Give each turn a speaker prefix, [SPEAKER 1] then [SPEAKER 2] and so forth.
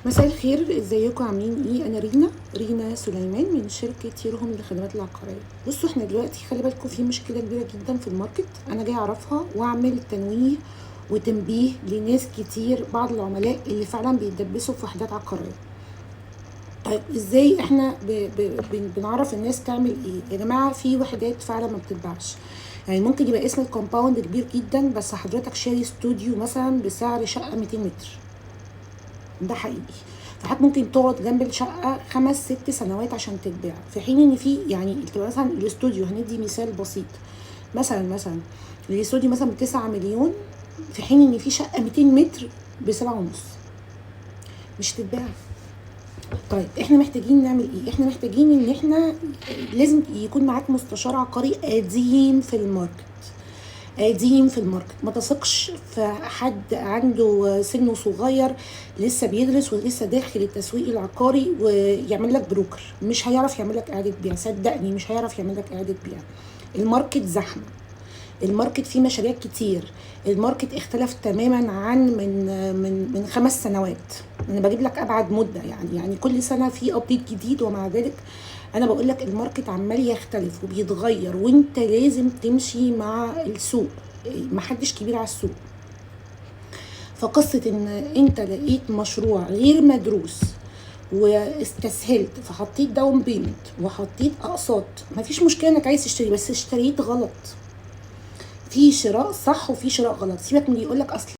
[SPEAKER 1] مساء الخير، ازيكم؟ عاملين ايه؟ انا رينا، رينا سليمان من شركة يرهم للخدمات العقاريه. بصوا، احنا دلوقتي خلي بالكم في مشكلة كبيرة جدا في ال market، انا جاي اعرفها واعمل تنويه وتنبيه لناس كتير، بعض العملاء اللي فعلا بيتدبسوا في وحدات عقاريه. طيب ازاي احنا بنعرف الناس تعمل ايه؟ يا جماعه، في وحدات فعلا ما بتتباعش. يعني ممكن يبقى اسم ال compound كبير جدا، بس حضرتك شاري استوديو مثلا بسعر شقه 200 متر. ده حقيقي. فحضرتك ممكن تقعد جنب الشقة 5 6 سنوات عشان تتباع، في حين ان في يعني تبقى مثلا الاستوديو، هندي مثال بسيط، مثلا الاستوديو مثلا ب9 مليون، في حين ان في شقه 200 متر ب7.5 مش تتباع. طيب احنا محتاجين نعمل ايه؟ احنا محتاجين ان احنا لازم يكون معاك مستشار عقاري قديم في ال market، قديم في ال market. ما تثقش في حد عنده سنة صغير، لسه بيدرس ولسه داخل التسويق العقاري ويعمل لك broker. مش هيعرف يعمل لك اعاده بيع، صدقني مش هيعرف يعمل لك اعاده بيع. ال market زحمه، ال market فيه مشاريع كتير، ال market اختلف تماما عن من 5 سنوات. انا بجيب لك ابعد مده، يعني كل سنة في update جديد، ومع ذلك انا بقول لك ال market عمال يختلف وبيتغير، وانت لازم تمشي مع السوق، محدش كبير على السوق. فقصة ان انت لقيت مشروع غير مدروس واستسهلت فحطيت down payment وحطيت اقساط، مفيش مشكلة انك عايز تشتري، بس اشتريت غلط. في شراء صح وفي شراء غلط. سيبك من اللي يقولك اصل